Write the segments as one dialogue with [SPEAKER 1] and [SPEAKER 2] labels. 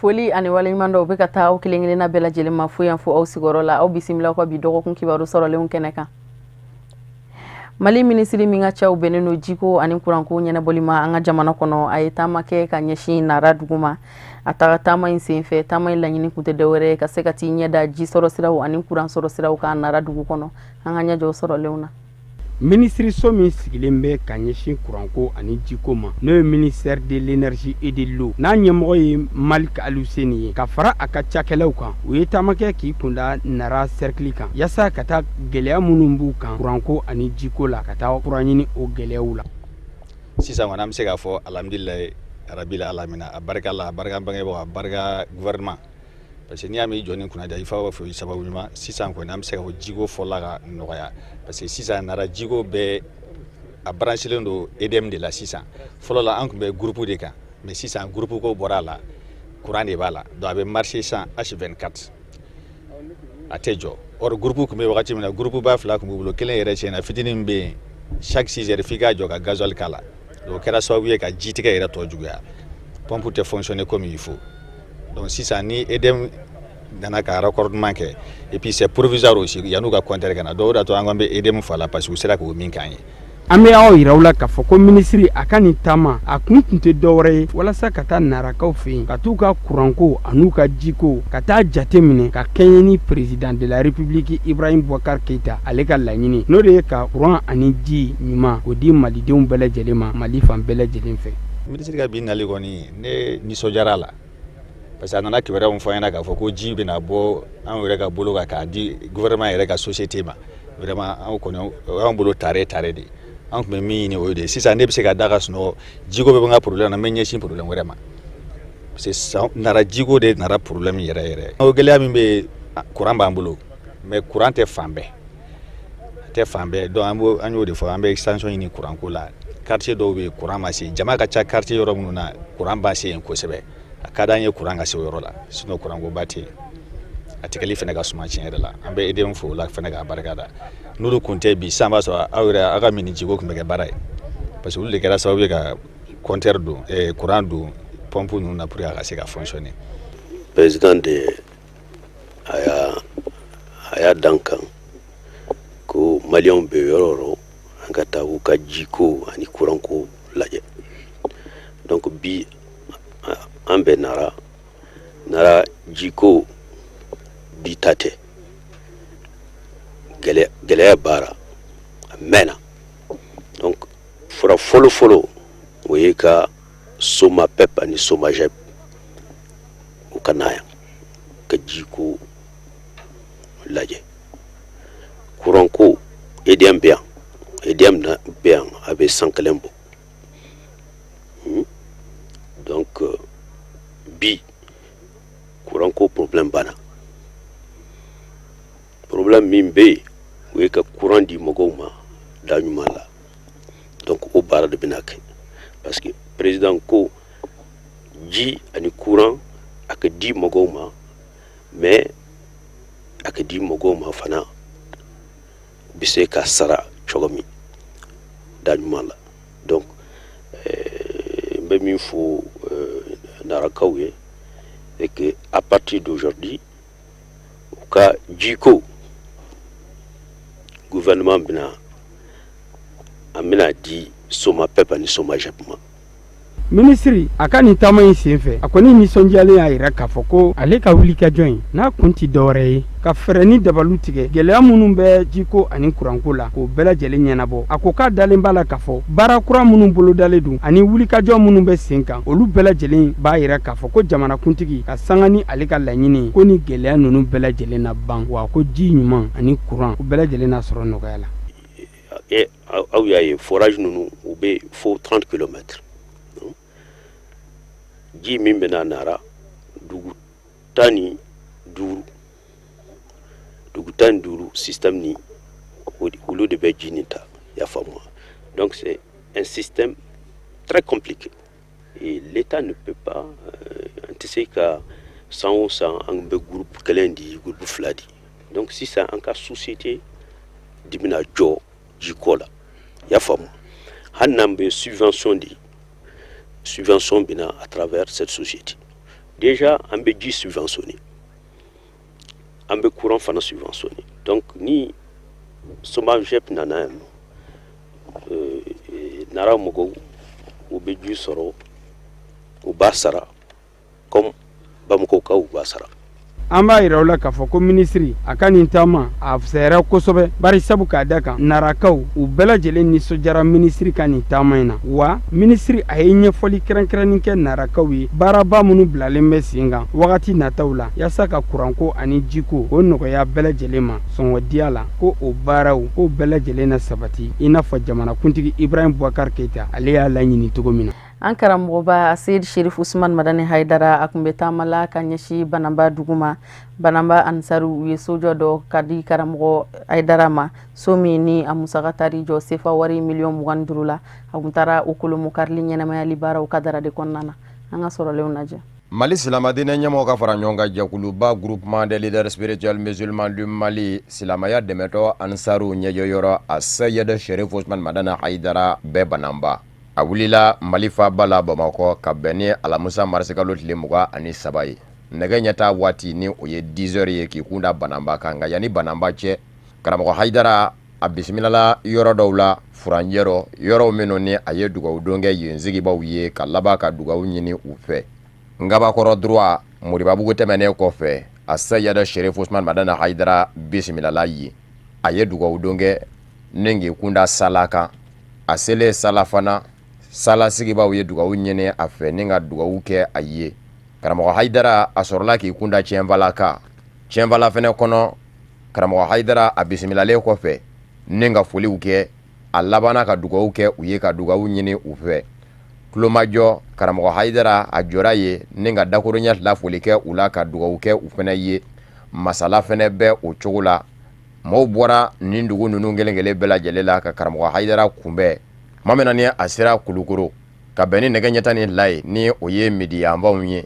[SPEAKER 1] Foli ani waleɲuman dɔw bɛ ka taa aw kelen kelenna bɛɛ lajɛlen ma fo yan fo aw sigiyɔrɔ la. Aw bisimila aw ka bi dɔgɔkun kibaru sɔrɔlenw kɛnɛ kan. Mali minisiri min ka caw bɛnnen don jiko ani kuranko ɲɛnabɔli ma an ka jamana kɔnɔ, a ye taama kɛ ka ɲɛsin Nara dugu ma. A taga taama in senfɛ, taama in laɲini kun tɛ dɔwɛrɛ ye ka se ka t'i ɲɛ da ji sɔrɔ siraw ani kuran sɔrɔ siraw kan Nara dugu kɔnɔ. An ka ɲɛjɔ sɔrɔlenw na.
[SPEAKER 2] Minisiriso min sigilen bɛ ka ɲɛsin kuranko ani jiko ma, n'o ye ministère de l'énergie et de l'eau, n'a ɲɛmɔgɔ ye Malik Aluseni ye, ka fara a ka cakɛlaw kan, u ye taama kɛ k'i kunda Nara cercle kan, yaasa ka taa gɛlɛya minnu b'u kan kuranko ani jiko la, ka taa fura ɲini o gɛlɛyaw la.
[SPEAKER 3] Sisan kɔni, an bɛ se k'a fɔ alhamdulilayi rabbil alamina, a barika la, a barika bangebaaw, a barika gouvernement, parce que n'i y'a mɛn i jɔ ni kunna diya, i fa b'a fɔ i sababu ɲuman. Sisan kɔni, an bɛ se k'a fɔ jiko fɔla ka nɔgɔya, parce que sisan Nara jiko bɛɛ a branchelen don EDM de la sisan. Fɔlɔ la, an tun bɛ groupe de kan, mais sisan groupe ko bɔra a la, courant de b'a la. Donc a bɛ marcher sisan H24, a tɛ jɔ. Or groupe tun bɛ wagati min na, groupe ba fila tun b'u bolo, kelen yɛrɛ tiɲɛna, fitinin min bɛ yen, chaque 6 heures f'i k'a jɔ ka gasoil k'a la. O kɛra sababu ye ka jitigɛ yɛrɛ tɔ juguya, pompe tɛ fonctionner comme il faut. Donc sisan ni EDM nana ka raccordement kɛ, et puis c'est provisoire aussi, yan'u ka compteur ka na. Donc o de y'a to an ko an bɛ EDM fa la, parce que u sera k'o min k'an ye.
[SPEAKER 2] An bɛ aw yira aw la k'a fɔ ko minisiri a ka nin taama, a kun tun tɛ dɔwɛrɛ ye walasa ka taa Narakaw fɛ yen, ka t'u ka kuranko an'u ka jiko ka taa jate minɛ, ka kɛɲɛ ni président de la République Ibrahim Boubacar Keïta ale ka laɲini, n'o de ye ka kuran ani ji ɲuman k'o di malidenw bɛɛ lajɛlen ma, Mali fan bɛɛ lajɛlen fɛ.
[SPEAKER 3] Minisiri ka bi nali kɔni, ne nisɔndiyara a la, parce que a nana kibaruya min fɔ an ɲɛna k'a fɔ ko ji bɛna bɔ anw yɛrɛ ka bolo kan k'a di gouvernement yɛrɛ ka société ma, vraiment anw kɔni, o y'anw bolo tare tare de. An tun bɛ min ɲini, o ye de. Sisan ne bɛ se ka da ka sunɔgɔ, jiko bɛ n ka problème na, n bɛ ɲɛsin problème wɛrɛ ma, parce que san Nara jiko de nana problème yɛrɛ yɛrɛ. O gɛlɛya min bɛ yen, courant b'an bolo, mais courant tɛ fan bɛɛ, a tɛ fan bɛɛ. Donc an b'o, an y'o de fɔ, an bɛ extension ɲini courant ko la. Quartier dɔw bɛ yen, courant ma se, jama ka ca quartier yɔrɔ minnu na, courant ba se yen kosɛbɛ. A ka d'an ye courant ka se o yɔrɔ la, sinon courant ko ba tɛ yen, a tigɛli fana ka suma. Tiɲɛ yɛrɛ la, an bɛ EDM fo o la fana k'a barika da. N'olu kun tɛ bi, sisan b'a sɔrɔ aw yɛrɛ aw ka mini jiko tun bɛ kɛ baara ye, parce que olu de kɛra sababu ye ka compteur don, courant don pompe ninnu na pour que a ka se ka fonctionner.
[SPEAKER 4] Président de a y'a dan kan ko maliyɛnw bɛ yɔrɔ o yɔrɔ, an ka taa u ka jiko ani kuranko lajɛ. Donc bi an bɛ Nara. Nara jiko bi ta tɛ, gɛlɛya baara a mɛnna. Donc fura fɔlɔ fɔlɔ, o ye ka Somapep ani Somagep u ka na yan ka jiko lajɛ. Kuranko, EDM bɛ yan, EDM bɛ yan, a bɛ san kelen bɔ. Donc bi kuranko problème banna. Problème min bɛ yen, o ye ka courant di mɔgɔw ma da ɲuman la. Donc o baara de bɛna kɛ, parce que président ko ji ani courant a ka di mɔgɔw ma, mais a ka di mɔgɔw ma fana u bɛ se ka sara cogo min da ɲuman la. Donc n bɛ min fɔ Narakaw ye, c'est que à partir d'aujourd'hui, u ka jiko, gouvernement bɛna, an bɛna di Somapep ani Somagep ma.
[SPEAKER 2] Minisiri a ka nin taama in senfɛ, a kɔni nisɔndiyalen y'a jira k'a fɔ ko ale ka wulikajɔ in n'a kun tɛ dɔwɛrɛ ye ka fɛɛrɛ ni dabalu tigɛ gɛlɛya minnu bɛ jiko ani kuranko la, k'o bɛɛ lajɛlen ɲɛnabɔ. A ko k'a dalen b'a la k'a fɔ baara kura minnu bolodalen don ani wulikajɔ minnu bɛ sen kan, olu bɛɛ lajɛlen b'a jira k'a fɔ ko jamanakuntigi ka sanga ni ale ka laɲini ko ni gɛlɛya ninnu bɛɛ lajɛlen na ban wa, ko ji ɲuman ani kuran ko bɛɛ lajɛlen na sɔrɔ nɔgɔya la.
[SPEAKER 4] Aw y'a ye, forage ninnu, u bɛ fo 30 kilomètres. Ji min bɛna Nara, dugu 15, dugu 15 système ni olu de bɛ ji nin ta, i y'a faamu. Donc c'est un système très compliqué et l'État ne peut pas, an tɛ se ka san o san an bɛ groupe kelen di, groupe fila di. Donc sisan an ka société de bɛna jɔ jiko la, i y'a faamu. Hali n'an bɛ subvention di, subvention bɛ na à travers cette société. Déjà an bɛ ji subventionné, an bɛ courant fana subventionné. Donc ni SOMAGEP nana yan nɔ, Nara mɔgɔw u bɛ ji sɔrɔ, u b'a sara comme Bamakɔkaw b'a sara.
[SPEAKER 2] An b'a yira aw la k'a fɔ ko minisiri a ka nin taama a fisayara kosɛbɛ, bari sabu k'a da kan Narakaw u bɛɛ lajɛlen nisɔndiyara minisiri ka nin taama in na. Wa minisiri a ye ɲɛfɔli kɛrɛnkɛrɛnnin kɛ Narakaw ye baaraba minnu bilalen bɛ sen kan wagati nataw la yaasa ka kuranko ani jiko o nɔgɔya bɛɛ lajɛlen ma sɔngɔdiya la, ko o baaraw k'o bɛɛ lajɛlen na sabati i n'a fɔ jamanakuntigi Ibrahim Boubacar Keita ale y'a laɲini cogo min na.
[SPEAKER 1] An karamɔgɔba Seyid Sherif Usman Madani Haidara, a tun bɛ taama la ka ɲɛsin Bananba dugu ma. Bananba Ansaru u ye sojɔ dɔ ka di karamɔgɔ Haidara ma, so min ni a musaka taar'i jɔ sefa wari miliyɔn 25 la. A tun taara o kolomokarili ɲɛnamayali baaraw kadara de kɔnɔna na. An ka sɔrɔlenw lajɛ.
[SPEAKER 5] Mali silamɛdiinɛ ɲɛmɔgɔ ka fara ɲɔgɔn kan jɛkuluba Groupement des leaders spirituels musulmans du Mali, silamɛya dɛmɛtɔn Ansaru ɲɛjɔyɔrɔ a Seyid Sherif Usman Madani Haidara bɛ Bananba. A wulila Mali faaba la Bamakɔ ka bɛn ni alamisa marisikalo tile 23 ye, nɛgɛ ɲɛ tan waati ni o ye 10 heures ye, k'i kun da Bananba kan. Nka yanni Bananba cɛ, karamɔgɔ Hayidara a bisimilala yɔrɔ dɔw la furancɛ rɔ, yɔrɔw minnu ni a ye dugawudon kɛ yen sigibaaw ye, ka laban ka dugawu ɲini u fɛ. Ngabakɔrɔ droit Moribabugu tɛmɛnen kɔfɛ, a Seyid Sherif Usman Madani Hayidara bisimilala yen, a ye dugawudon kɛ ni k'i kun da Sala kan. A selen Sala fana, Sala sigibaaw ye dugawu ɲini a fɛ ni ka dugawu kɛ a ye. Karamɔgɔ Hayidara a sɔrɔla k'i kun da Cɛnfala kan. Cɛnfala fana kɔnɔ, karamɔgɔ Hayidara a bisimilalen kɔfɛ ni ka foliw kɛ, a labanna ka dugawu kɛ u ye, ka dugawu ɲini u fɛ. Tulomajɔ, karamɔgɔ Hayidara a jɔra yen ni ka dakuruɲɛ fila foli kɛ u la, ka dugawu kɛ u fana ye. Masala fana bɛ o cogo la. Maaw bɔra nin dugu ninnu kelen kelen bɛɛ lajɛlen la ka karamɔgɔ Hayidara kunbɛn. Tuma min na ni a sera Kulukoro ka bɛn ni nɛgɛ ɲɛ 12 ye, ni o ye midi yanfanw ye,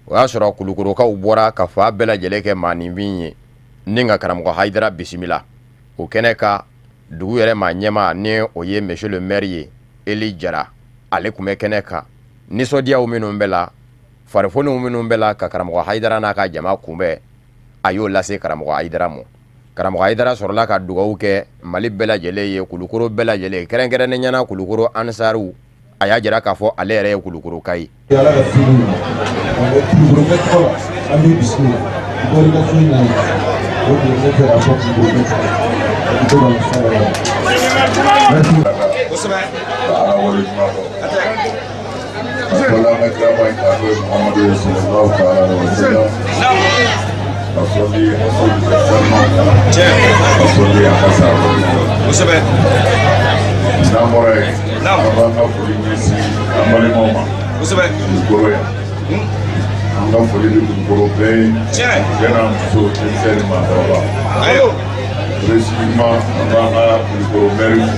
[SPEAKER 5] o y'a sɔrɔ Kulukorokaw bɔra ka fan bɛɛ lajɛlen kɛ maaninfin ye ni ka karamɔgɔ Hayidara bisimila o kɛnɛ kan. Dugu yɛrɛ maa ɲɛmaa, ni o ye monsieur le maire ye, Eli Jara, ale tun bɛ kɛnɛ kan. Nisɔndiyaw minnu bɛ la, farifoniw minnu bɛ la ka karamɔgɔ Hayidara n'a ka jama kunbɛn, a y'o lase karamɔgɔ Hayidara ma. Karamɔgɔ Hayidara sɔrɔla ka dugawu kɛ Mali bɛɛ lajɛlen ye, Kulukoro bɛɛ lajɛlen, kɛrɛnkɛrɛnnenya na Kulukoro Ansaru. A y'a jira k'a fɔ ale yɛrɛ ye Kulukoroka ye.
[SPEAKER 6] Ala ka fini Kulukoro tɔgɔ la, an b'i bisimila. I bɔra i ka so in na yan, o de ye ne fɛ k'a fɔ Kulukoro tɔgɔ la. Merci.
[SPEAKER 7] Kosɛbɛ. Ka Ala waleɲuman dɔn. Ka sɔli an ka kiraba in kan, n'o ye Muhamadu ye, sallallahu ta'ala alaihi wa sallam. Ka sɔli a sɔli salimaw kan. Ka sɔli a ka sahabaw kan. N'an bɔra yen, an b'an ka foli ɲɛsin an balimaw ma. Kulukoro yan. An ka foli bɛ Kulukoro bɛɛ ye. Cɛ n'a muso, denmisɛn ni maakɔrɔba. Précisément, an b'an ka Kulukoro maire fo.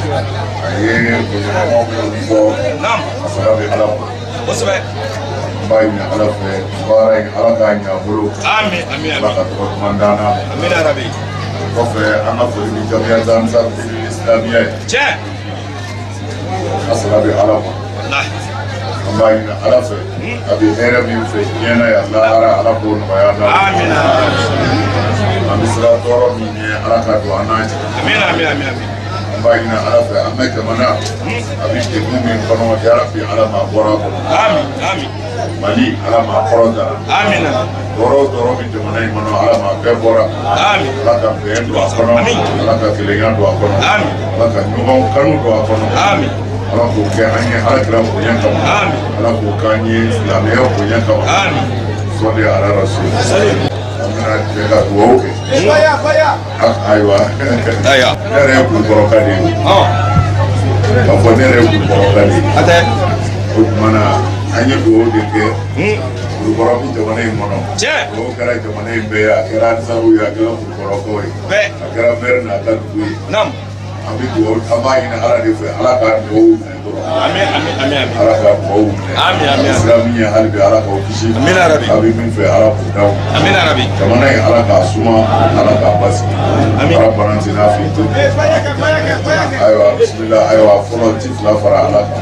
[SPEAKER 7] A ye bonyaɲɔgɔn minnu fɔ, a sara bɛ Ala bolo. N b'a ɲini Ala fɛ, baara in, Ala k'a ɲɛ a bolo. Ala ka tɔgɔ duman d'an na. Kɔfɛ, an ka foli bɛ Jamiya Ansar Islamiya ye. A sara bɛ Ala bolo. An b'a ɲini Ala fɛ, a bɛ hɛrɛ min fɛ diɲɛ na yan, lahara, Ala k'o nɔgɔya an na. An bɛ siran tɔɔrɔ min ɲɛ, Ala ka don an n'a cɛ. An b'a ɲini Ala fɛ, an ka jamana a bɛ degun min kɔnɔ, yarabi Ala m'a bɔra a kɔnɔ. Mali, Ala m'a kɔrɔta. Tɔɔrɔ o tɔɔrɔ bɛ jamana in kɔnɔ, Ala m'a bɛɛ bɔra. Ala ka bɛn don a kɔnɔ, Ala ka kelenya don a kɔnɔ, Ala ka ɲɔgɔn kanu don a kɔnɔ. Ala k'o kɛ an ye Ala kira bonya kama, Ala k'o k'an ye silamɛya bonya kama. Sɔli ala rasul. An bɛna jɛ ka dugawu kɛ. Ayiwa, ne yɛrɛ ye Kulukɔrɔka de ye, k'a fɔ ne yɛrɛ ye Kulukɔrɔka de ye. O tuma na, an ye dugawu de kɛ Kulukɔrɔ bɛ jamana in kɔnɔ. Dugawu kɛra jamana in bɛɛ ye, a kɛra Ansaru ye, a kɛra Kulukɔrɔkaw ye, a kɛra maire n'a ka dugu ye. An bɛ dugawu, an b'a ɲini Ala de fɛ, Ala ka dugawu minɛ dɔrɔn. Ala ka dugawu minɛ. A bɛ siran min ɲɛ, hali bi Ala k'aw kisi. A bɛ min fɛ, Ala k'o d'aw ma. Jamana in, Ala k'a suma, Ala k'a basigi. Ala bana tɛ n'a fɛ to. Ayiwa, bisimila. Ayiwa, fɔlɔ ti fila fara Ala kan.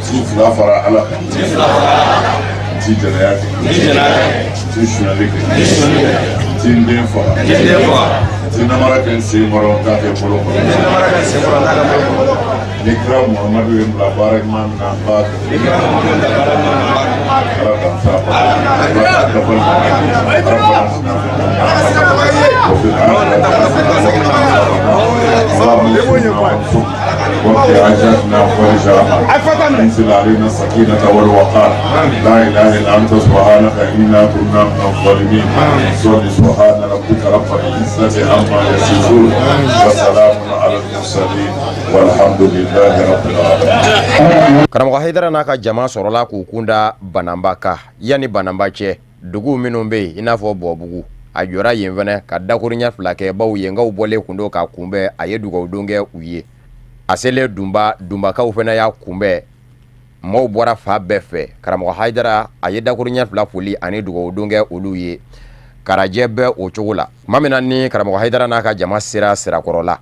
[SPEAKER 7] Ti N ti fila fara Ala kan. N ti jɛnɛya kɛ. N ti sonyali kɛ. N ti n den faga. N ti namara kɛ n sen kɔrɔ, n t'a kɛ bolo kɔrɔ. Ni kira Muhamadu ye n bila baara ɲuman min na, n b'a kɛ. Ala k'an sa. Ala k'an dafali. Ala وفي فرجها انزل علينا السكينة والوقار لا إله إلا أنت سبحانك إنا كنا من الظالمين صل سبحان ربك رب العزة عما يصفون وسلام على المرسلين والحمد لله رب العالمين.
[SPEAKER 5] Karamɔgɔ Hayidara n'a ka jama sɔrɔla k'u kunda Bananba kan. Yanni Bananba cɛ, dugu minnu bɛ yen, i n'a fɔ Bɔbugu, a jɔra yen fana ka dakuruɲɛ fila kɛ, bawo yenkaw bɔlen kun don k'a kunbɛn. A ye dugawudon kɛ u ye. A selen Dunba, Dunbakaw fana y'a kunbɛn, maaw bɔra fan bɛɛ fɛ. Karamɔgɔ Hayidara a ye dakuruɲɛ fila foli ani dugawudon kɛ olu ye. Karajɛ bɛ o cogo la. Tuma min na ni karamɔgɔ Hayidara n'a ka jama sera Sirakɔrɔla,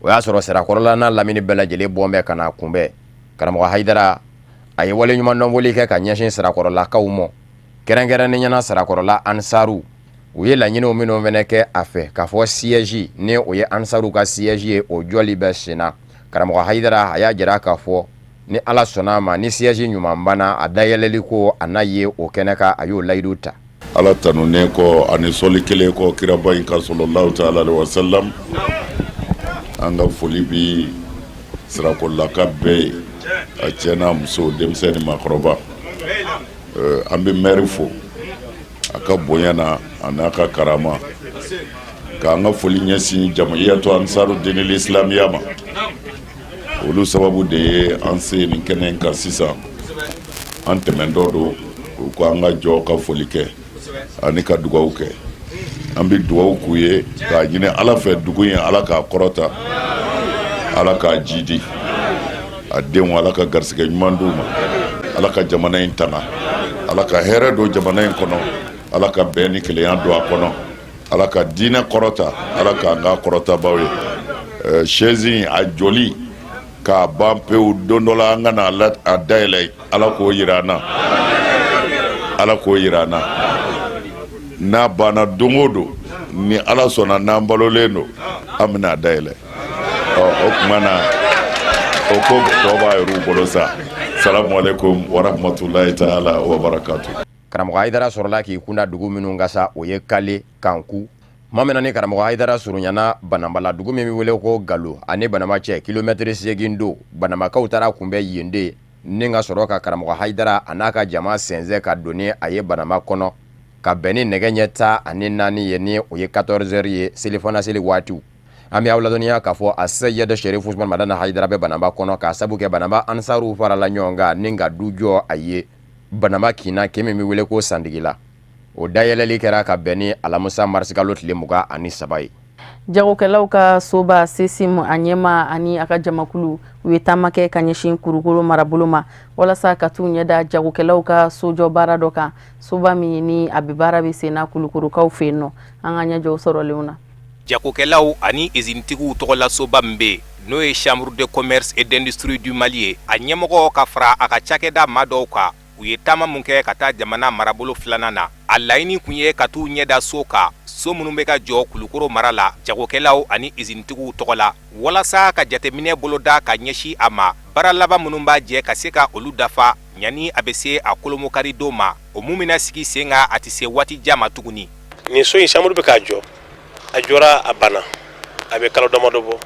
[SPEAKER 5] o y'a sɔrɔ Sirakɔrɔla n'a lamini bɛɛ lajɛlen bɔn bɛ ka n'a kunbɛn. Karamɔgɔ Hayidara a ye waleɲumandɔnfoli kɛ ka ɲɛsin Sirakɔrɔlakaw ma, kɛrɛnkɛrɛnnenya na Sirakɔrɔla Ansaru. U ye laɲiniw minnu fana kɛ a fɛ, k'a fɔ siège ni o ye Ansaru ka siège ye, o jɔli bɛ sen na. Karamɔgɔ Hayidara a y'a jira k'a fɔ ni Ala sɔnna a ma, ni siège ɲuman banna, a dayɛlɛli ko a n'a ye o kɛnɛ kan, a y'o layidu ta.
[SPEAKER 7] Ala tanunen kɔ ani sɔli kelen kɔ kiraba in kan sallallahu taala alaihi wasallam, an ka foli bi Sirakɔrɔlaka bɛɛ ye, a cɛ n'a muso, denmisɛn ni maakɔrɔba. An bɛ maire fo a ka bonya na a n'a ka karama, k'an ka foli ɲɛsin jamiyatu ansaru dinil islamiya ma. Olu sababu de ye an se nin kɛnɛ in kan sisan. An tɛmɛntɔ don, u ko an ka jɔ ka foli kɛ ani ka dugawu kɛ. An bɛ dugawu k'u ye k'a ɲini Ala fɛ, dugu in Ala k'a kɔrɔta, Ala k'a jidi, a denw Ala ka garisɛgɛ ɲuman d'u ma, Ala ka jamana in tanga, Ala ka hɛrɛ don jamana in kɔnɔ, Ala ka bɛn ni kelenya don a kɔnɔ, Ala ka diinɛ kɔrɔta, Ala k'an ka kɔrɔtabaw ye. Chaise in a jɔli k'a ban pewu, don dɔ la an ka na a dayɛlɛ, Ala k'o yira an na, Ala k'o yira an na. N'a banna don o don, ni Ala sɔnna, n'an balolen don, an bɛna a dayɛlɛ. Ɔ, o tuma na, o ko tɔ b'a yɛrɛw bolo sa. Salamu aleykum wa rahmatulahi taala wa barakatu.
[SPEAKER 5] Karamɔgɔ Hayidara sɔrɔla k'i kunda dugu minnu kan sa, o ye Kale, Kanku. Tuma min na ni karamɔgɔ Hayidara surunyana Bananba la, dugu min bɛ wele ko Galo, ani Bananba cɛ kilomɛtiri 8 don, Bananbakaw taara kunbɛn yen de, ni ka sɔrɔ ka karamɔgɔ Hayidara a n'a ka jama sɛnsɛn ka don ni a ye Bananba kɔnɔ, ka bɛn ni nɛgɛ ɲɛ 14 ye, ni o ye 14 heures ye, selifana seli waatiw. An bɛ aw ladɔnniya k'a fɔ a Seyid Sherif Usman Madani Hayidara bɛ Bananba kɔnɔ, k'a sabu kɛ Bananba Ansaruw farala ɲɔgɔn kan ni ka du jɔ a ye Bananba kinna, kin min bɛ wele ko Sandigila. O dayɛlɛli kɛra ka bɛn ni alamisa marisikalo tile 23 ye.
[SPEAKER 1] Jagokɛlaw ka soba CECIM, a ɲɛmaa ani a ka jamakulu, u ye taama kɛ ka ɲɛsin Kulukoro marabolo ma walasa ka t'u ɲɛda jagokɛlaw ka sojɔ baara dɔ kan, soba min ni a bɛ baara bɛ sen na Kulukorokaw fɛ yen nɔ. An ka ɲɛjɔ sɔrɔlenw na.
[SPEAKER 8] Jagokɛlaw ani izinitigiw tɔgɔlasoba min bɛ yen, n'o ye Chambre de commerce et d'industrie du Mali ye, a ɲɛmɔgɔ ka fara a ka cakɛda maa dɔw kan, u ye taama min kɛ ka taa jamana marabolo filanan na, a laɲini tun ye ka t'u ɲɛda so kan, so minnu bɛ ka jɔ Kulukoro mara la jagokɛlaw ani izinitigiw tɔgɔ la, walasa ka jateminɛ boloda ka ɲɛsin a ma, baara laban minnu b'a jɛ ka se ka olu dafa yanni a bɛ se a kolomokari don ma, o mun bɛna sigi sen kan, a tɛ se waati jan ma tuguni.
[SPEAKER 9] Nin so in, chambre bɛ k'a jɔ, a jɔra, a banna, a bɛ kalo damadɔ bɔ.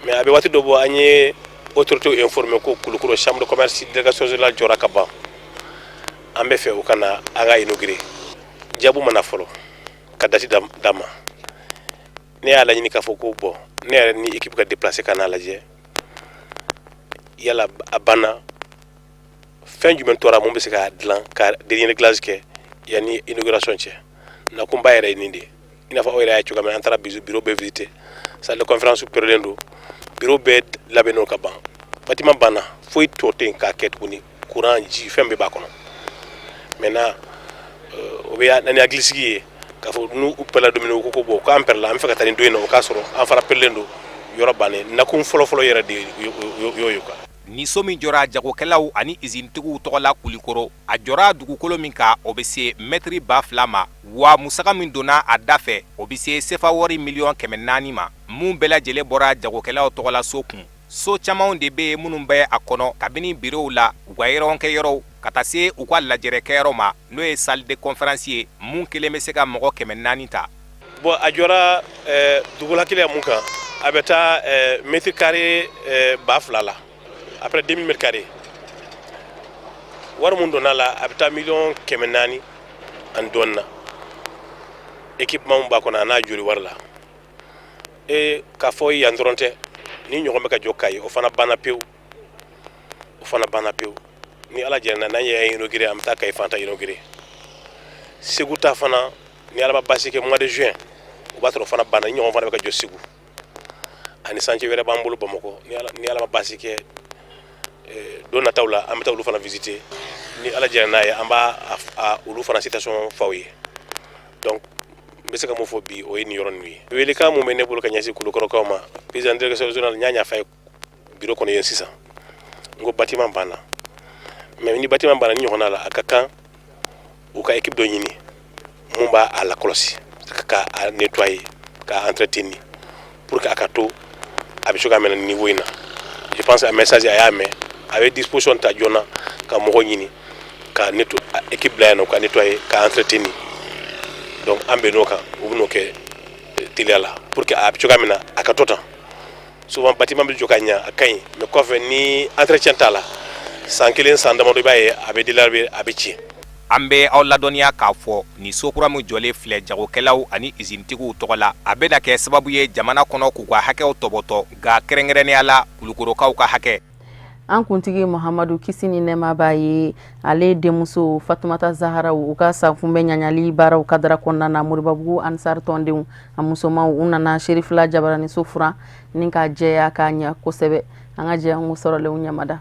[SPEAKER 9] Mais a bɛ waati dɔ bɔ, an ye autorité informé ko Kulukoro chambre de commerce délégation générale jɔra ka ban, an bɛ fɛ u ka na an ka inaugurer. Jaabu ma na fɔlɔ ka date d'an ma. Ne y'a laɲini k'a fɔ ko bon, ne yɛrɛ ni équipe ka déplacer ka n'a lajɛ yala a banna, fɛn jumɛn tora mun bɛ se k'a dilan ka dernier réglage kɛ yanni inauguration cɛ. Nakunba yɛrɛ ye nin de ye. I n'a fɔ aw yɛrɛ y'a cogoya min, an taara bureau bɛɛ visiter, salle de conférence pɛrɛlen don, bureau bɛɛ labɛnnen ka ban, bâtiment banna, foyi tɔ tɛ yen k'a kɛ tuguni, courant, ji, fɛn bɛɛ b'a kɔnɔ. Maintenant, o bɛ na ni hakilisigi ye k'a fɔ n'u pɛrɛla don min na, u ko ko bon, k'an pɛrɛla, an bɛ fɛ ka taa nin don in na, o k'a sɔrɔ an fana pɛrɛlen don, yɔrɔ bannen. Nakun fɔlɔ-fɔlɔ yɛrɛ de y'o ye quoi.
[SPEAKER 8] Ni so min jɔra jagokɛlaw ani izinitigiw tɔgɔ la Kulikoro, a jɔra dugukolo min kan, o bɛ se mɛtiri 2000 ma, wa musaka min donna a da fɛ, o bɛ se sefa wari miliyɔn 400 ma, mun bɛɛ lajɛlen bɔra jagokɛlaw tɔgɔla so kun. So camanw de bɛ yen minnu bɛ a kɔnɔ, kabini birow la, u ka yɔrɔkɛyɔrɔw, ka taa se u ka lajɛrɛkɛyɔrɔ ma, n'o ye salle de conférence ye, mun kelen bɛ se ka mɔgɔ 400 ta.
[SPEAKER 9] Bon, a jɔra dugukolo hakɛya mun kan, a bɛ taa mètre carré 2000 la, à peu près 2000 mètres carrés. Wari mun donna la, a bɛ taa miliyɔn 400 ani dɔɔnin na. Équipement b'a kɔnɔ, a n'a joli wari la. E k'a fɔ yan dɔrɔn tɛ, ni ɲɔgɔn bɛ ka jɔ Kayi, o fana banna pewu, o fana banna pewu. Ni Ala jɛra, n'an y'a inauguré, an bɛ taa Kayi fana ta inauguré. Segu ta fana, ni Ala ma baasi kɛ, mois de juin, o b'a sɔrɔ o fana banna. Ni ɲɔgɔn fana bɛ ka jɔ Segu, ani chantier wɛrɛ b'an bolo Bamakɔ. Ni Ala ma baasi kɛ, don nataw la, an bɛ taa olu fana visiter. Ni Ala jɛra n'a ye, an b'a olu fana situation f'aw ye. Donc n bɛ se ka mun fɔ bi, o ye nin yɔrɔ ninnu ye. Welekan mun bɛ ne bolo ka ɲɛsin Kulukɔrɔkaw ma, président délégation régionale, n y'a ɲɛfɔ a ye bureau kɔnɔ yen sisan, n ko bâtiment banna. Mais ni bâtiment banna ni ɲɔgɔnna la, a ka kan u ka équipe dɔ ɲini mun b'a a lakɔlɔsi, ka a nettoyer, k'a entretenir, pour que a ka to a bɛ se ka minɛ niveau in na. Je pense a message, a y'a mɛn, a bɛ disposition ta joona ka mɔgɔ ɲini ka équipe bila yan nɔ ka nettoyer, ka entretenir. Donc an bɛn n'o kan, u bɛn'o kɛ teliya la pour que a bɛ cogoya min na, a ka to tan. Souvent bâtiment bɛ jɔ ka ɲa, a ka ɲi, mais kɔfɛ, ni entretien t'a la, san kelen, san damadɔ, i b'a ye a bɛ délabré, a bɛ tiɲɛ.
[SPEAKER 8] An bɛ aw ladɔnniya k'a fɔ nin so kura min jɔlen filɛ jagokɛlaw ani izinitigiw tɔgɔ la, a bɛna kɛ sababu ye jamana kɔnɔ k'u ka hakɛw tɔbɔtɔ, nka kɛrɛnkɛrɛnnenya la, Kulukorokaw ka hakɛ.
[SPEAKER 1] An kuntigi Muhamadu, kisi ni nɛma b'a ye, ale denmuso Fatumata Zaharaw, u ka sankunbɛn ɲaɲali baaraw kadara kɔnɔna na, Moribabugu Ansar tɔndenw a musomanw, u nana Serifila jabaraniso furan ni ka jɛya k'a ɲɛ kosɛbɛ. An ka jɛ an k'u sɔrɔlenw ɲamada.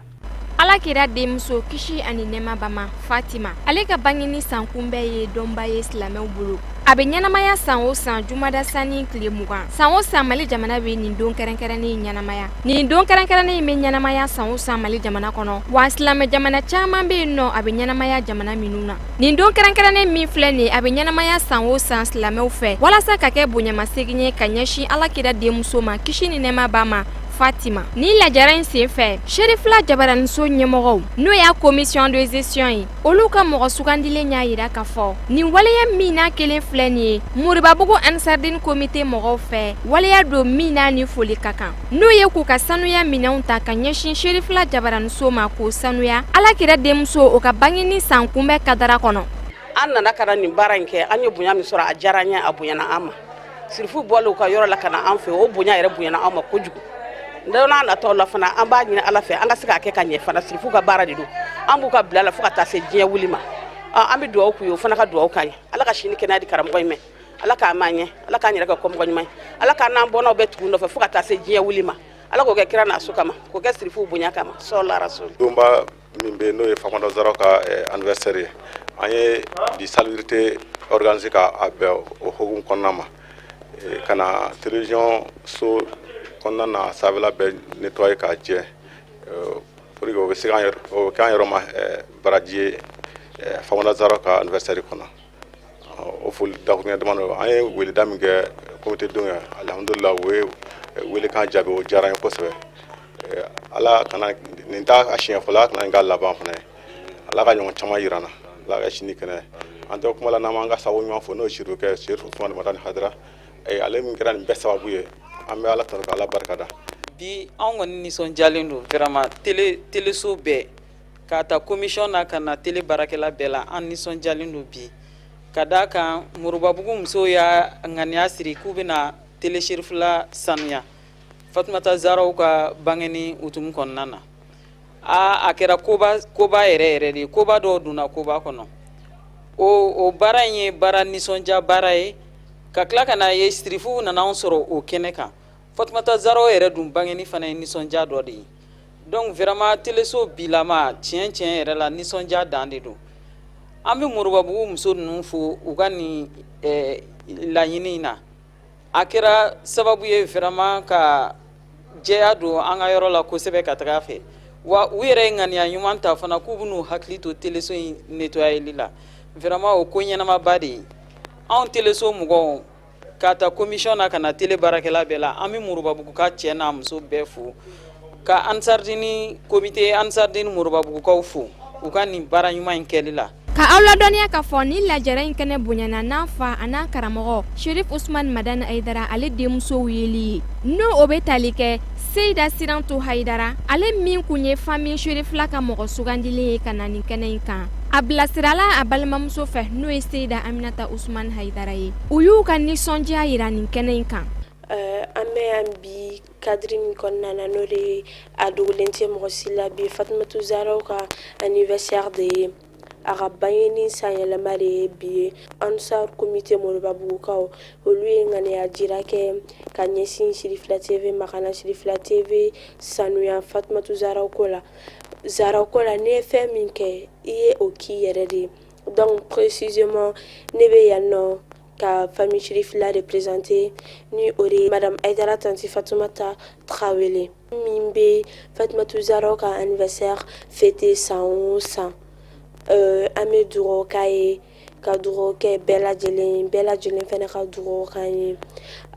[SPEAKER 10] Ala kira denmuso, kisi ani nɛɛma b'a ma, Fatima, ale ka bangeni sankunbɛn ye dɔnba ye silamɛw bolo. A bɛ ɲɛnamaya san o san jumada sanni tile 20. San o san, Mali jamana bɛ nin don kɛrɛnkɛrɛnnen ɲɛnamaya. Nin don kɛrɛnkɛrɛnnen bɛ ɲɛnamaya san o san Mali jamana kɔnɔ, wa silamɛ jamana caman bɛ yen nɔ, a bɛ ɲɛnamaya jamana minnu na. Nin don kɛrɛnkɛrɛnnen min filɛ nin, a bɛ ɲɛnamaya san o san silamɛw fɛ, walasa ka kɛ bonyamasegin ye ka ɲɛsin Ala kira denmuso ma, kisi ni nɛɛma b'a ma, Fatima. Ni lajara in sen fɛ, Serifila jabaraniso ɲɛmɔgɔw, n'o y'a commission de gestion ye, olu ka mɔgɔ sugandilen y'a yira k'a fɔ nin waleya min n'a kelen filɛ nin ye Moribabugu Ansardine comité mɔgɔw fɛ, waleya don min n'a ni foli ka kan, n'o ye k'u ka sanuya minɛnw ta ka ɲɛsin Serifila jabaraniso ma, k'o sanuya Ala kira denmuso, o ka bangeni san kunbɛn kadara kɔnɔ.
[SPEAKER 11] An nana ka na nin baara in kɛ. An ye bonya min sɔrɔ, a diyara an ye, a bonyana an ma. Sirifu bɔlen u ka yɔrɔ la ka na an fɛ, o bonya yɛrɛ bonyana an ma kojugu. Don n'a nataw la fana, an b'a ɲini Ala fɛ, an ka se k'a kɛ ka ɲɛ fana. Sirifu ka baara de don, an b'u ka bila la fo ka taa se diɲɛ wuli ma. An bɛ dugawu k'u ye, o fana ka dugawu k'an ye. Ala ka sini kɛnɛya di karamɔgɔ in mɛn, Ala k'a mɛn ɲɛ, Ala k'an yɛrɛ kɛ kɔmɔgɔ ɲuman ye, Ala k'an n'an bɔnnaw bɛɛ tugu nɔfɛ fo ka taa se diɲɛ wuli ma. Ala k'o kɛ kira n'a so kama, k'o kɛ sirifuw bonya kama, sɔla rasul.
[SPEAKER 12] Donba min bɛ, n'o ye Famada Zaraw ka anniversaire ye, an ye bi salubrité organisé ka a bɛn o hukumu kɔnɔna ma, ka na télévision so kɔnɔna na, sanfɛla bɛɛ nettoyer k'a jɛ, pour que o bɛ se k'an yɛrɛ, o bɛ k'an yɛrɛ ma baraji ye Famada Zaraw ka anniversaire kɔnɔ. O foli dakuruɲɛ damadɔ, an ye weleda min kɛ comité denw ye, alihamudulila, u ye welekan jaabi, o diyara an ye kosɛbɛ. Ala kana nin t'a a siɲɛ fɔlɔ, Ala kana nin k'a laban fana ye. Ala ka ɲɔgɔn caman yira an na, Ala ka sini kɛnɛ. An tɛ kuma la n'an m'an ka sababu ɲuman fɔ, n'o ye Sirikɛ Serifu Usumani Madani Hadara, ale min kɛra nin bɛɛ sababu ye. An bɛ Ala tanu ka Ala barika da.
[SPEAKER 13] Bi, anw kɔni nisɔndiyalen don vraiment. Télé, téléso bɛɛ, k'a ta commission na ka na télé baarakɛla bɛɛ la, an nisɔndiyalen don bi, ka d'a kan Moribabugu musow y'a ŋaniya siri k'u bɛna télé Serifila sanuya Fatumata Zaraw ka bangeni hukumu kɔnɔna na. A kɛra koba, koba yɛrɛ yɛrɛ de ye, koba dɔw donna koba kɔnɔ. O baara in ye baara nisɔndiya baara ye, ka tila ka n'a ye sirifuw nana anw sɔrɔ o kɛnɛ kan. Fatumata Zaraw yɛrɛ dun bangeni fana ye nisɔndiya dɔ de ye. Donc vraiment, téléso bilama, tiɲɛ tiɲɛ yɛrɛ la, nisɔndiya dan de don. An bɛ Moribabugu muso ninnu fo u ka nin laɲini in na. A kɛra sababu ye vraiment ka jɛya don an ka yɔrɔ la kosɛbɛ ka taga a fɛ. Wa u yɛrɛ ye ŋaniya ɲuman ta fana k'u bɛn'u hakili to teleso in nettoyeli la. Vraiment, o ko ɲɛnamaba de ye. Anw teleso mɔgɔw, k'a ta commission na ka na tele baarakɛla bɛɛ la, an bɛ Moribabugu ka cɛ n'a muso bɛɛ fo, ka Ansardini, comité Ansardini Moribabugukaw fo u ka nin baara ɲuman in kɛli la.
[SPEAKER 10] Ka aw ladɔnniya k'a fɔ nin lajɛrɛ in kɛnɛ bonyana n'a fa a n'a karamɔgɔ Sherif Usman Madani Hayidara ale denmusow yeli ye, n'o o bɛ tali kɛ Seyida Sirantu Hayidara, ale min kun ye famille Sherifila ka mɔgɔ sugandilen ye ka na nin kɛnɛ in kan. A bilasirala a balimamuso fɛ, n'o ye Seyida Aminata Usman Hayidara ye. U y'u ka nisɔndiya yira nin kɛnɛ in kan.
[SPEAKER 14] An bɛ yan bi cadre min kɔnɔna na, n'o de ye a dogolen tɛ mɔgɔ si la bi, Fatumatu Zaraw ka anniversaire de ye, a ka bangeni sanyɛlɛma de ye bi ye. Ansar comité Moribabugukaw, olu ye ŋaniya jira kɛ ka ɲɛsin Sirifila TV ma, ka na Sirifila TV sanuya Fatumatu Zaraw ko la. Zaraw ko la, n'i ye fɛn min kɛ, i ye o k'i yɛrɛ de ye. Donc précisément, ne bɛ yan nɔ ka famille Sirifila représenter, ni o de ye madame Hayidara tanti Fatumata Tarawele min bɛ Fatumatu Zaraw ka anniversaire fêter san o san. An bɛ dugawu k'a ye, ka dugawu kɛ bɛɛ lajɛlen, bɛɛ lajɛlen fana ka dugawu k'an ye.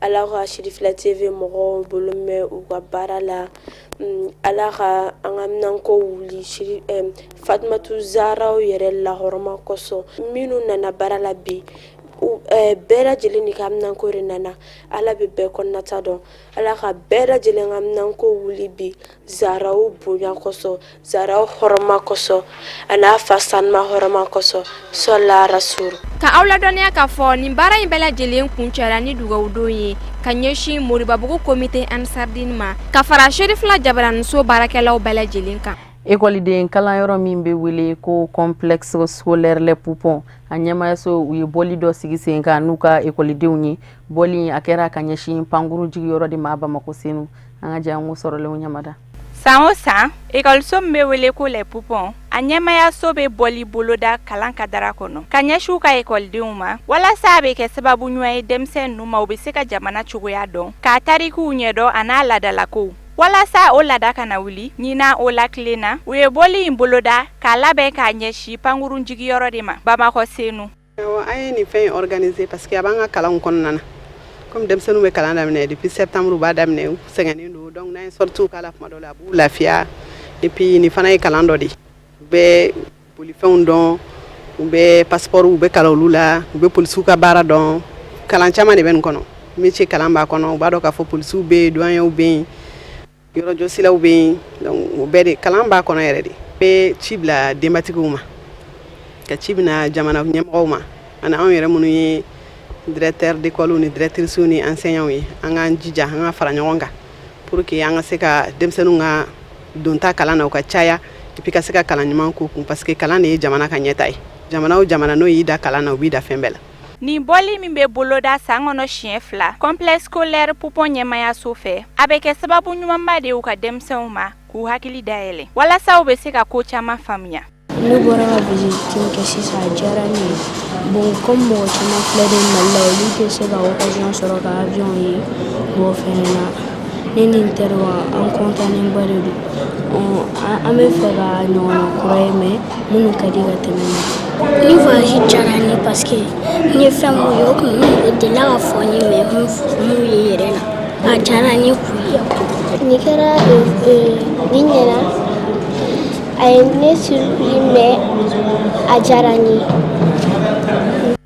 [SPEAKER 14] Ala ka Sirifila TV mɔgɔw bolo mɛn u ka baara la. Ala ka an ka minanko wuli Fatumatu Zaraw yɛrɛ lahɔrɔma kosɔn. Minnu nana baara la bi, bɛɛ lajɛlen ni ka minanko de nana. Ala bɛ bɛɛ kɔnɔnata dɔn. Ala ka bɛɛ lajɛlen ka minanko wuli bi Zaraw bonya kosɔn, Zaraw hɔrɔma kosɔn, a n'a fa sanuma hɔrɔma kosɔn, sɔla rasul.
[SPEAKER 10] Ka aw ladɔnniya k'a fɔ nin baara in bɛɛ lajɛlen kuncɛra ni dugawudon ye ka ɲɛsin Moribabugu comité Ansardine ma, ka fara Serifila Jabaraninso baarakɛlaw bɛɛ lajɛlen kan.
[SPEAKER 1] Ekɔliden kalanyɔrɔ min bɛ wele ko complexe scolaire Les Poupons, a ɲɛmaayaso, u ye bɔli dɔ sigi sen kan n'u ka ekɔlidenw ye. Bɔli a kɛra ka ɲɛsin pankurun jigiyɔrɔ de ma Bamakɔ Senu. An ka jɛ an k'o sɔrɔlenw ɲamada.
[SPEAKER 15] San o san, ekɔliso min bɛ wele ko Les Poupons, a ɲɛmayaso bɛ bɔli boloda kalan kadara kɔnɔ ka ɲɛsin u ka ekɔlidenw ma, walasa a bɛ kɛ sababu ɲuman ye denmisɛn ninnu ma, u bɛ se ka jamana cogoya dɔn, k'a tarikuw ɲɛdɔn a n'a laadalakow, walasa o laada kana wuli. Ɲinan o la tilenna, u ye bɔli in boloda k'a labɛn k'a ɲɛsin pankurun jigiyɔrɔ de ma Bamakɔ Senu.
[SPEAKER 16] An ye nin fɛn in organiser parce que a b'an ka kalanw kɔnɔna na. Comme denmisɛnninw bɛ kalan daminɛ depuis septembre, u b'a daminɛ, u sɛgɛnnen don. Donc n'an ye sorties k'a la tuma dɔw la, a b'u lafiya. Et puis nin fana ye kalan dɔ de ye. U bɛ bolifɛnw dɔn, u bɛ passeport, u bɛ kalan olu la, u bɛ polisiw ka baara dɔn. Kalan caman de bɛ nin kɔnɔ. Métier kalan b'a kɔnɔ. U b'a dɔn k'a fɔ polisiw bɛ yen, douaniers bɛ yen, yɔrɔjɔsilaw bɛ yen. Donc o bɛɛ de kalan b'a kɔnɔ yɛrɛ de. Bɛ ci bila denbatigiw ma, ka ci bila jamana ɲɛmɔgɔw ma, ani anw yɛrɛ minnu ye directeur d'école ni directrices ni enseignants ye, an k'an jija, an ka fara ɲɔgɔn kan pour que an ka se ka denmisɛnninw ka donta kalan na, u ka caya, et puis ka se ka kalan ɲuman k'u kun, parce que kalan de ye jamana ka ɲɛta ye. Jamana o jamana, n'o y'i da kalan na, u b'i da fɛn bɛɛ la.
[SPEAKER 15] Nin bɔli min bɛ boloda san kɔnɔ siɲɛ fila complexe scolaire Poupon ɲɛmayaso fɛ, a bɛ kɛ sababu ɲumanba de ye u ka denmisɛnw ma, k'u hakili dayɛlɛ walasa u bɛ se ka ko caman faamuya.
[SPEAKER 17] Ne bɔra ka visite min kɛ sisan, a diyara ne ye. Bon, comme mɔgɔ caman filɛ nin Mali la, olu tɛ se ka occasion sɔrɔ ka avion ye. Bon, fɛnɛ na, ne ni n teriw, an kɔntanenba de don. An bɛ fɛ ka ɲɔgɔnna kura ye, mais minnu ka di ka tɛmɛ nin kan.
[SPEAKER 18] Ni voyage diyara n ye parce que n ye fɛn mun ye, o kun o delila ka fɔ n ye, mais mun ye yɛrɛ la, a diyara n ye k'u ye.
[SPEAKER 19] Nin kɛra, nin ɲɛna, a ye ne surpris, mais a diyara n ye.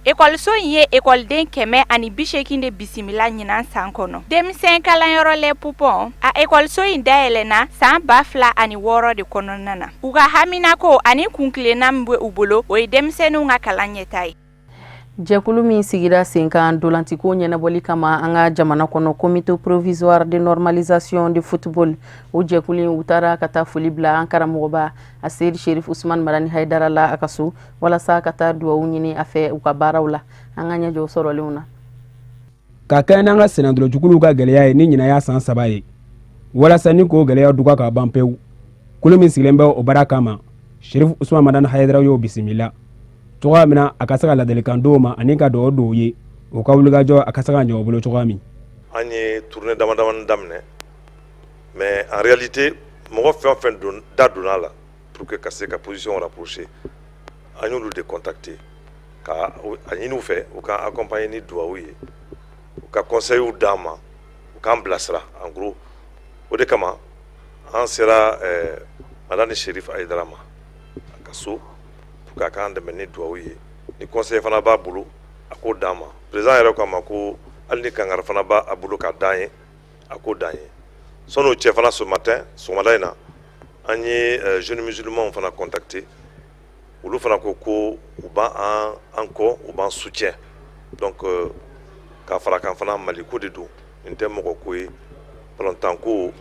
[SPEAKER 15] Ekɔliso in ye ekɔliden 180 de bisimila ɲinan san kɔnɔ. Denmisɛn kalanyɔrɔ Les Poupons, a ekɔliso in dayɛlɛnna san 2006 de kɔnɔna na. U ka haminako ani kuntilenna min bɛ u bolo, o ye denmisɛnninw ka kalan ɲɛta ye.
[SPEAKER 1] Jɛkulu min sigira sen kan dolantiko ɲɛnabɔli kama an ka jamana kɔnɔ, comité provisoire de normalisation de football, o jɛkulu in, u taara ka taa foli bila an karamɔgɔba a Seyidi Sherif Usman Madani Hayidara la a ka so, walasa ka taa duwawu ɲini a fɛ u ka baaraw la. An ka ɲɛjɔ sɔrɔlenw na.
[SPEAKER 20] Ka kɛɲɛ n'an ka sennantolacikuluw ka gɛlɛya ye ni ɲinan y'a san 3 ye, walasa ni k'o gɛlɛya duga ka ban pewu, kulu min sigilen bɛ o baara kama, Sherif Usman Madani Hayidara y'o bisimila cogoya min na a ka se ka ladilikan d'o ma ani ka dugawu don u ye, u ka wulikajɔ a ka se ka ɲɛ u bolo cogoya min.
[SPEAKER 21] An ye tournée dama damani daminɛ, mais en réalité Mɔgɔ fɛn o fɛn don da donna a la pour que ka se ka position rapprocher, an y'olu de contacter ka a ɲini u fɛ u k'an accompagner ni duwawu ye, u ka conseils d'an ma, u k'an bilasira en gros. O de kama an sera Madani Cherif Haïdara ma a ka so pour que a k'an dɛmɛ ni duwawu ye, ni conseil fana b'a bolo, a k'o d'an ma. Président yɛrɛ ko a ma ko hali ni kangari fana b'a bolo k'a d'an ye, a k'o d'an ye. Sɔn'o cɛ fana, ce matin, sɔgɔmada in na, an ye jeunes musulmans fana contacter. Olu fana ko ko u b'an an kɔ, u b'an soutien. Donc k'a fara kan fana, Maliko de don, nin tɛ mɔgɔ ko ye. Balontan ko,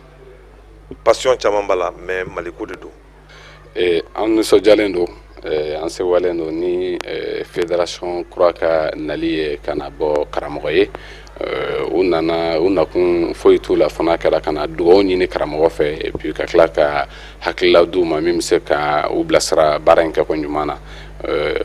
[SPEAKER 21] passion caman b'a la, mais Maliko de don.
[SPEAKER 22] An nisɔndiyalen don, an sewalen don ni fédération kura ka nali ye ka na bɔ karamɔgɔ ye. U nana, u nakun foyi t'u la fo n'a kɛra ka na dugawu ɲini karamɔgɔ fɛ et puis ka tila ka hakilila d'u ma min bɛ se ka u bilasira baara in kɛko ɲuman na.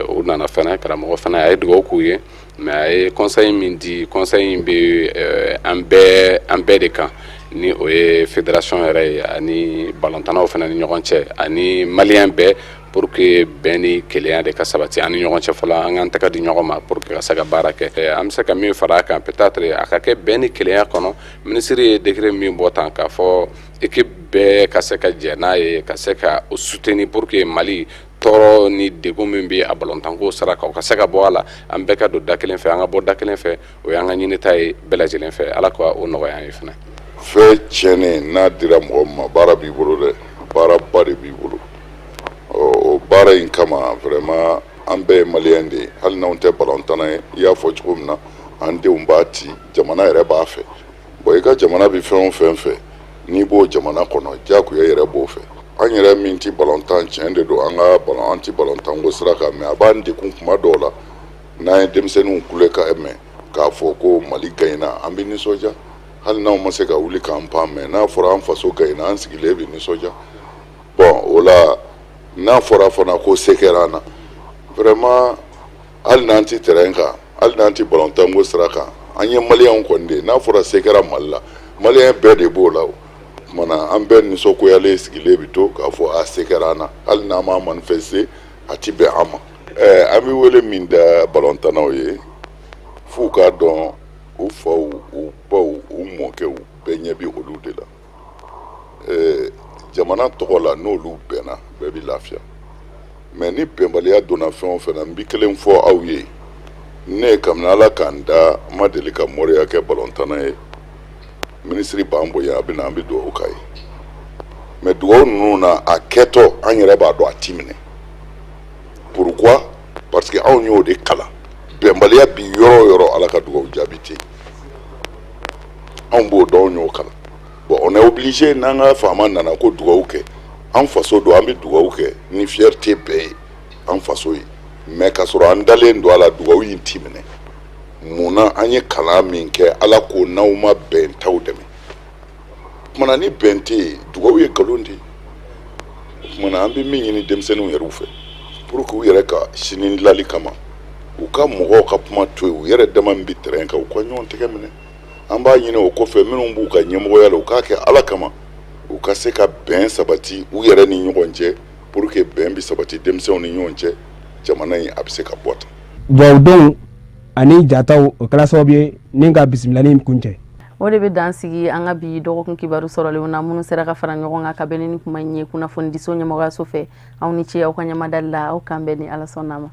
[SPEAKER 22] U nana fɛnɛ, karamɔgɔ fana a ye dugawu k'u ye, mais a ye conseil min di, conseil in bɛ an bɛɛ de kan, ni o ye fédération yɛrɛ ye ani balontannaw fana ni ɲɔgɔn cɛ ani maliyɛn bɛɛ, pour que bɛn ni kelenya de ka sabati an ni ɲɔgɔn cɛ fɔlɔ, an k'an tɛgɛ di ɲɔgɔn ma pour que ka se ka baara kɛ. An bɛ se ka min fara a kan, peut-être a ka kɛ bɛn ni kelenya kɔnɔ. Minisiri ye décret min bɔ tan k'a fɔ équipe bɛɛ ka se ka jɛ n'a ye, ka se ka o soutenir pour que Mali tɔɔrɔ ni degun min bɛ a balontanko sira kan, o ka se ka bɔ a la, an bɛɛ ka don da kelen fɛ, an ka bɔ da kelen fɛ. O y'an ka ɲinita ye bɛɛ lajɛlen fɛ. Ala ka o nɔgɔya an ye fana.
[SPEAKER 7] Fɛn tiɲɛnen n'a dira mɔgɔ min ma, baara b'i bolo dɛ, baaraba de b'i bolo. O baara in kama, vraiment, an bɛɛ ye maliyɛn de ye, hali n'anw tɛ balontanna ye. I y'a fɔ cogo min na, an denw b'a ci, jamana yɛrɛ b'a fɛ. Bon, i ka jamana bɛ fɛn o fɛn fɛ, n'i b'o jamana kɔnɔ, diyagoya yɛrɛ b'o fɛ. An yɛrɛ min tɛ balontan, tiɲɛ de don, an ka balon, an tɛ balontanko sira kan, mais a b'an degun kuma dɔw la. N'an ye denmisɛnninw kulekan mɛn k'a fɔ ko Mali gagnera, an bɛ nisɔndiya, hali n'anw ma se ka wuli k'an pan. Mais n'a fɔra an faso gagnera, an sigilen bɛ nisɔndiya. Bon, o la, n'a fɔra fana ko se kɛra an na, vraiment, hali n'an tɛ terrain kan, hali n'an tɛ balontanko sira kan, an ye maliyɛnw kɔni de ye. N'a fɔra se kɛra Mali la, maliyɛn bɛɛ de b'o la. O tuma na, an bɛɛ nisɔngoyalen sigilen bɛ to k'a fɔ a se kɛra an na, hali n'an m'a manifester, a ti bɛn an ma. An bɛ wele min da balontannaw ye, f'u k'a dɔn u faw, u baw, u mɔkɛw bɛɛ ɲɛ bɛ olu de la. Jamana tɔgɔ la, n'olu bɛnna, bɛɛ bɛ lafiya. Mais ni bɛnbaliya donna fɛn o fɛn na, n bɛ kelen fɔ aw ye: ne kabini Ala k'an da, n ma deli ka moriya kɛ balontanna ye. Minisiri b'an bonya, a bɛ na, an bɛ dugawu k'a ye. Mais dugawu ninnu na, a kɛtɔ, an yɛrɛ b'a dɔn a ti minɛ. Pourquoi? Parce que anw y'o de kalan: bɛnbaliya bi yɔrɔ o yɔrɔ, Ala ka dugawu jaabi tɛ yen. Anw b'o dɔn, anw y'o kalan. Bon, on est obligé, n'an ka faama nana ko dugawu kɛ, an faso don, an bɛ dugawu kɛ ni fierté bɛɛ ye an faso ye. Mais k'a sɔrɔ an dalen don a la, dugawu in ti minɛ. Mun na? An ye kalan min kɛ, Ala ko n'aw ma bɛn t'aw dɛmɛ. Kumana ni bɛn tɛ yen, dugawu ye nkalon de ye. O kumana, an bɛ min ɲini denmisɛnninw yɛrɛw fɛ, pour que u yɛrɛ ka sini dilanli kama, u ka mɔgɔw ka kuma to yen, u yɛrɛ dama min bɛ terrain kan, u ka ɲɔgɔn tɛgɛ minɛ. An b'a ɲini o kɔfɛ, minnu b'u ka ɲɛmɔgɔya la, u k'a kɛ Ala kama, u ka se ka bɛn sabati u yɛrɛ ni ɲɔgɔn cɛ, pour que bɛn bɛ sabati denmisɛnw ni ɲɔgɔn cɛ, jamana in a bɛ se ka bɔ tan.
[SPEAKER 20] Dugawudenw ani jataw, o kɛra sababu ye ni ka bisimilali kun cɛ.
[SPEAKER 1] O de bɛ dan sigi an ka bi dɔgɔkun kibaru sɔrɔlenw na, minnu sera ka fara ɲɔgɔn kan ka bɛn ni kuma in ye kunnafonidiso ɲɛmɔgɔyaso fɛ. Aw ni ce aw ka ɲɛmadali la. Aw kan bɛn ni Ala sɔnna ma.